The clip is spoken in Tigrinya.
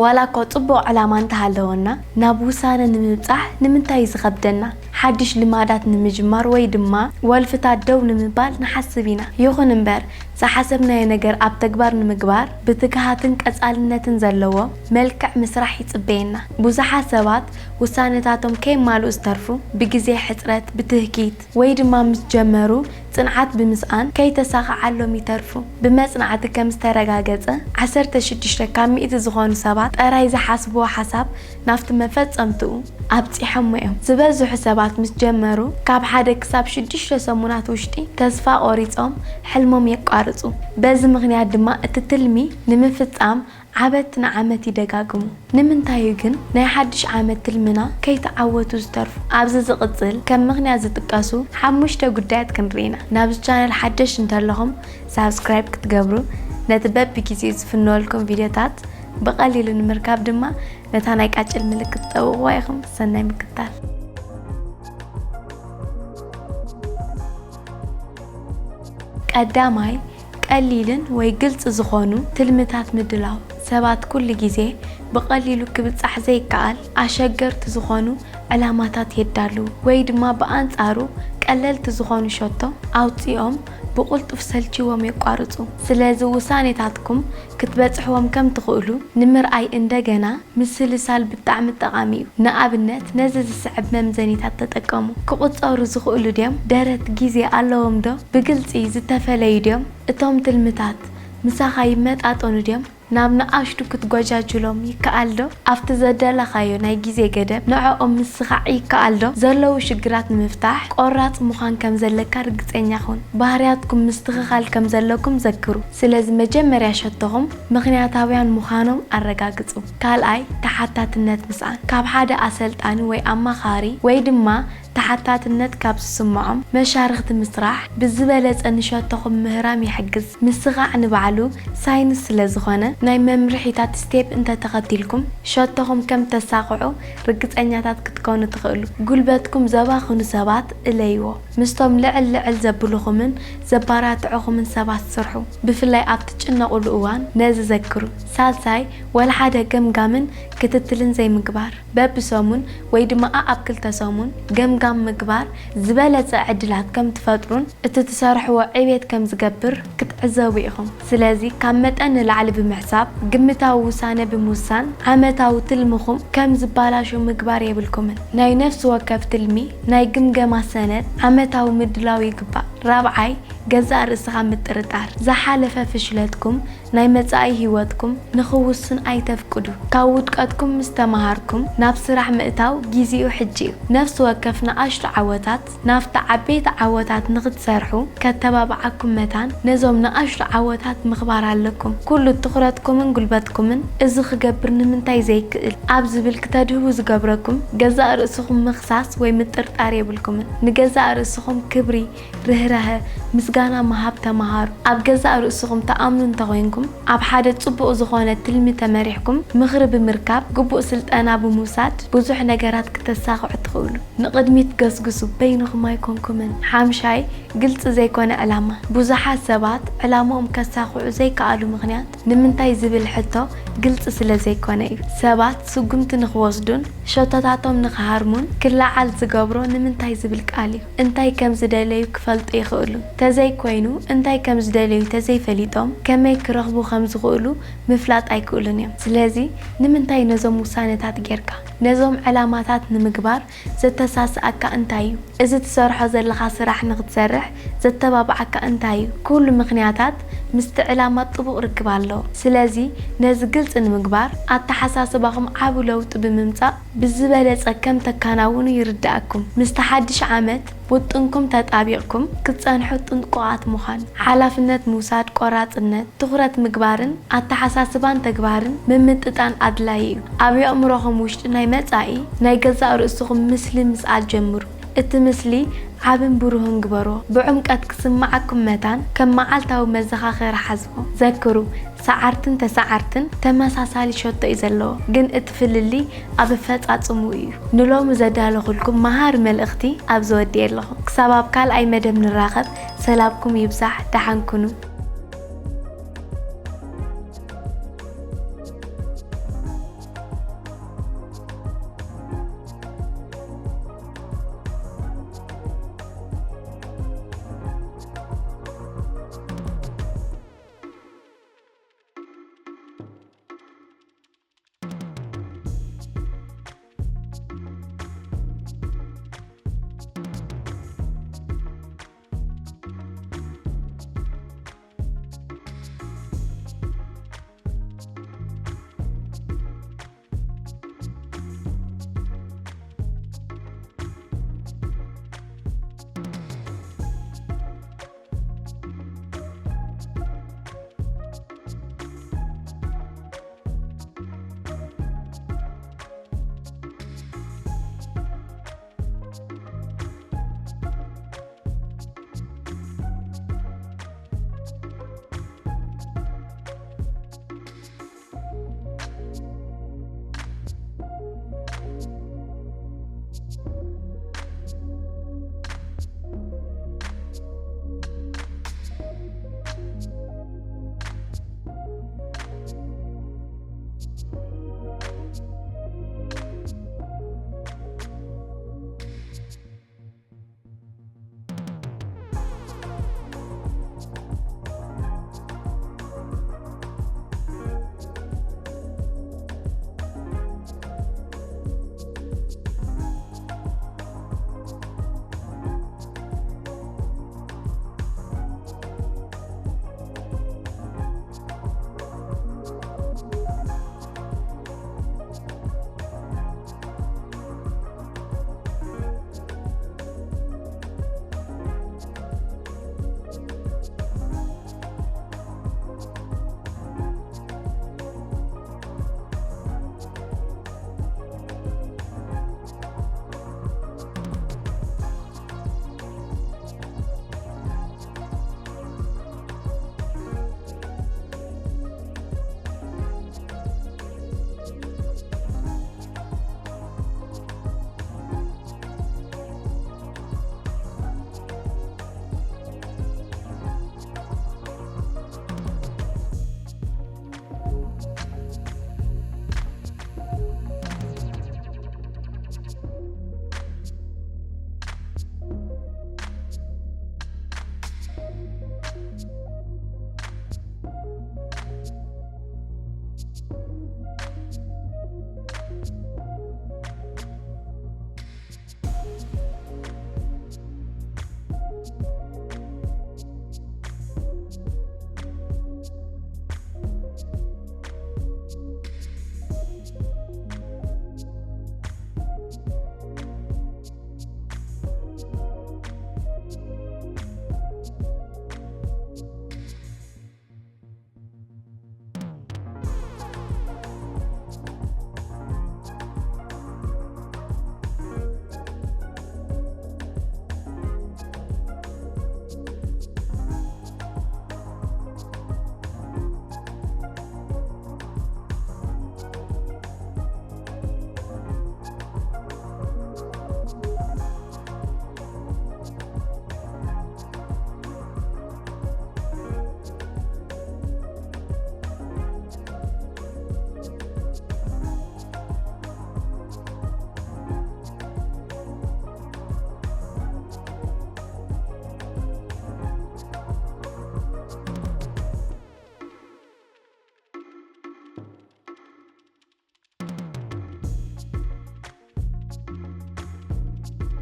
ዋላ እኳ ጽቡቕ ዕላማ እንተሃለወና፣ ናብ ውሳነ ንምብጻሕ ንምንታይ እዩ ዝኸብደና? ሓድሽ ልማዳት ንምጅማር ወይ ድማ ወልፍታት ደው ንምባል ንሓስብ ኢና። ይኹን እምበር፣ ዝሓሰብናዮ ነገር ኣብ ተግባር ንምግባር ብትግሃትን ቀጻልነትን ዘለዎ መልክዕ ምስራሕ ይጽበየና። ብዙሓት ሰባት ውሳነታቶም ከየማልኡ ዝተርፉ፣ ብግዜ ሕጽረት፣ ብትህኪት ወይ ድማ ምስ ጀመሩ ጽንዓት ብምስኣን ከይተሳኽዓሎም ይተርፉ። ብመጽናዕቲ ከም ዝተረጋገጸ፣ ዓሰርተ ሽዱሽተ ካብ ሚእቲ ዝኾኑ ሰባት ጥራይ ዝሓስብዎ ሓሳብ ናብቲ መፈጸምትኡ ኣብጺሖሞ እዮም። ዝበዝሑ ሰባት ምስ ጀመሩ፣ ካብ ሓደ ክሳብ ሽዱሽተ ሰሙናት ውሽጢ ተስፋ ቆሪጾም ሕልሞም የቋርጹ። በዚ ምኽንያት ድማ እቲ ትልሚ ንምፍጻም ዓመት ንዓመት ይደጋግሙ። ንምንታይ እዩ ግን ናይ ሓድሽ ዓመት ትልምና ከይተዓወቱ ዝተርፉ? ኣብዚ ዝቕጽል ከም ምኽንያት ዝጥቀሱ ሓሙሽተ ጉዳያት ክንርኢ ኢና። ናብዚ ቻነል ሓደሽ እንተለኹም ሳብስክራይብ ክትገብሩ፣ ነቲ በብግዜኡ ዝፍነወልኩም ቪድዮታት ብቐሊሉ ንምርካብ ድማ ነታ ናይ ቃጭል ምልክት ትጠውቕዋ ኢኹም። ሰናይ ምክትታል። ቀዳማይ፣ ቀሊልን ወይ ግልጺ ዝኾኑ ትልምታት ምድላው። ሰባት ኩሉ ግዜ ብቐሊሉ ክብጻሕ ዘይከኣል ኣሸገርቲ ዝኾኑ ዕላማታት የዳልዉ፣ ወይ ድማ ብኣንጻሩ ቀለልቲ ዝኾኑ ሸቶ ኣውጺኦም ብቕልጡፍ ሰልችዎም የቋርጹ። ስለዚ ውሳኔታትኩም ክትበጽሕዎም ከም ትኽእሉ ንምርኣይ እንደገና ምስልሳል ብጣዕሚ ጠቓሚ እዩ። ንኣብነት ነዚ ዝስዕብ መምዘኒታት ተጠቀሙ። ክቑጸሩ ዝኽእሉ ድዮም? ደረት ግዜ ኣለዎም ዶ? ብግልጺ ዝተፈለዩ ድዮም? እቶም ትልምታት ምሳኻ ይመጣጠኑ ድዮም? ናብ ንኣሽቱ ክትጎጃጅሎም ይከኣል ዶ? ኣብቲ ዘዳለኻዮ ናይ ግዜ ገደብ ንዕኦም ምስኻዕ ይከኣል ዶ? ዘለዉ ሽግራት ንምፍታሕ ቆራጽ ምዃን ከም ዘለካ ርግጸኛ ኩን። ባህርያትኩም ምስትኽኻል ከም ዘለኩም ዘክሩ። ስለዚ መጀመርያ ሸቶኹም ምኽንያታውያን ምዃኖም ኣረጋግጹ። ካልኣይ፣ ተሓታትነት ምስኣን። ካብ ሓደ ኣሰልጣኒ ወይ ኣማኻሪ ወይ ድማ ተሓታትነት ካብ ዝስምዖም መሻርኽቲ ምስራሕ ብዝበለጸ ንሸቶኹም ምህራም ይሕግዝ። ምስኻዕ ንባዕሉ ሳይንስ ስለ ዝኾነ፣ ናይ መምርሒታት ስቴፕ እንተተኸቲልኩም፣ ሸቶኹም ከም ተሳኽዑ ርግጸኛታት ክትኮኑ ትኽእሉ። ጉልበትኩም ዘባኽኑ ሰባት እለይዎ። ምስቶም ልዕል ልዕል ዘብሉኹምን ዘባራትዑኹምን ሰባት ስርሑ። ብፍላይ ኣብ ትጭነቑሉ እዋን ነዚ ዘክሩ። ሳልሳይ፣ ወላ ሓደ ገምጋምን ክትትልን ዘይምግባር። በብሰሙን ወይ ድማ ኣኣብ ክልተ ሰሙን ገምጋም ምግባር ዝበለጸ ዕድላት ከም ትፈጥሩን እቲ ትሰርሕዎ ዕቤት ከም ዝገብር ክትዕዘቡ ኢኹም። ስለዚ ካብ መጠን ንላዕሊ ብምሕሳብ ግምታዊ ውሳነ ብምውሳን ዓመታዊ ትልምኹም ከም ዝባላሾ ምግባር የብልኩምን። ናይ ነፍሲ ወከፍ ትልሚ ናይ ግምገማ ሰነድ ዓመታዊ ምድላው ይግባእ። ራብዓይ፣ ገዛእ ርእስኻ ምጥርጣር። ዝሓለፈ ፍሽለትኩም ናይ መጻኢ ህይወትኩም ንኽውስን ኣይተፍቅዱ። ካብ ውድቀትኩም ምስ ተማሃርኩም ናብ ስራሕ ምእታው ጊዜኡ ሕጂ እዩ። ነፍሲ ወከፍ ንኣሽቱ ዓወታት ናብቲ ዓበይቲ ዓወታት ንኽትሰርሑ ከተባብዓኩም መታን ነዞም ንኣሽቱ ዓወታት ምኽባር ኣለኩም። ኩሉ ትኹረትኩምን ጉልበትኩምን እዚ ክገብር ንምንታይ ዘይክእል ኣብ ዝብል ክተድህቡ ዝገብረኩም ገዛእ ርእስኹም ምኽሳስ ወይ ምጥርጣር የብልኩምን። ንገዛእ ርእስኹም ክብሪ ርህራሀ፣ ምስጋና ምሃብ ተማሃሩ። ኣብ ገዛእ ርእስኹም ትኣምኑ እንተኾይንኩም፣ ኣብ ሓደ ጽቡቕ ዝኾነ ትልሚ ተመሪሕኩም፣ ምኽሪ ብምርካብ፣ ግቡእ ስልጠና ብምውሳድ፣ ብዙሕ ነገራት ክተሳኽዑ ትኽእሉ። ንቕድሚት ገስግሱ፣ በይንኹም ኣይኮንኩምን። ሓምሻይ፣ ግልጺ ዘይኮነ ዕላማ። ብዙሓት ሰባት ዕላምኦም ከሳኽዑ ዘይከኣሉ ምኽንያት ንምንታይ ዝብል ሕቶ ግልጺ ስለ ዘይኮነ እዩ። ሰባት ስጉምቲ ንኽወስዱን ሸቶታቶም ንኽሃርሙን ክለዓል ዝገብሮ ንምንታይ ዝብል ቃል እዩ። እንታይ ከም ዝደለዩ ክፈልጡ ይኽእሉ። ተዘይኮይኑ፣ እንታይ ከም ዝደለዩ ተዘይፈሊጦም፣ ከመይ ክረኽቡ ከም ዝኽእሉ ምፍላጥ ኣይክእሉን እዮም። ስለዚ፣ ንምንታይ ነዞም ውሳነታት ጌርካ? ነዞም ዕላማታት ንምግባር ዘተሳስኣካ እንታይ እዩ? እዚ ትሰርሖ ዘለኻ ስራሕ ንኽትሰርሕ ዘተባብዓካ እንታይ እዩ? ኩሉ ምኽንያታት ምስቲ ዕላማ ጥቡቕ ርክብ ኣለዎ። ስለዚ፣ ነዚ ግልጺ ንምግባር፣ ኣተሓሳስባኹም ዓቢ ለውጢ ብምምጻእ ብዝበለጸ ከም ተከናውኑ ይርድኣኩም። ምስቲ ሓድሽ ዓመት ውጥንኩም ተጣቢቕኩም ክትጸንሑ ጥንቁቓት ምዃን፣ ሓላፍነት ምውሳድ፣ ቆራጽነት፣ ትኹረት ምግባርን ኣተሓሳስባን ተግባርን ምምጥጣን ኣድላዪ እዩ። ኣብ የእምሮኹም ውሽጢ ናይ መጻኢ ናይ ገዛእ ርእስኹም ምስሊ ምስኣል ጀምሩ። እቲ ምስሊ ዓብን ብሩህን ግበርዎ። ብዕምቀት ክስምዓኩም መታን ከም መዓልታዊ መዘኻኸሪ ሓዝዎ። ዘክሩ፣ ሰዓርትን ተሰዓርትን ተመሳሳሊ ሸቶ እዩ ዘለዎ፣ ግን እቲ ፍልልይ ኣብ ኣፈጻጽምኡ እዩ። ንሎሚ ዘዳለኹልኩም መሃሪ መልእኽቲ ኣብዚ ወዲኤ ኣለኹ። ክሳብ ኣብ ካልኣይ መደብ ንራኸብ፣ ሰላምኩም ይብዛሕ፣ ደሓን ኩኑ።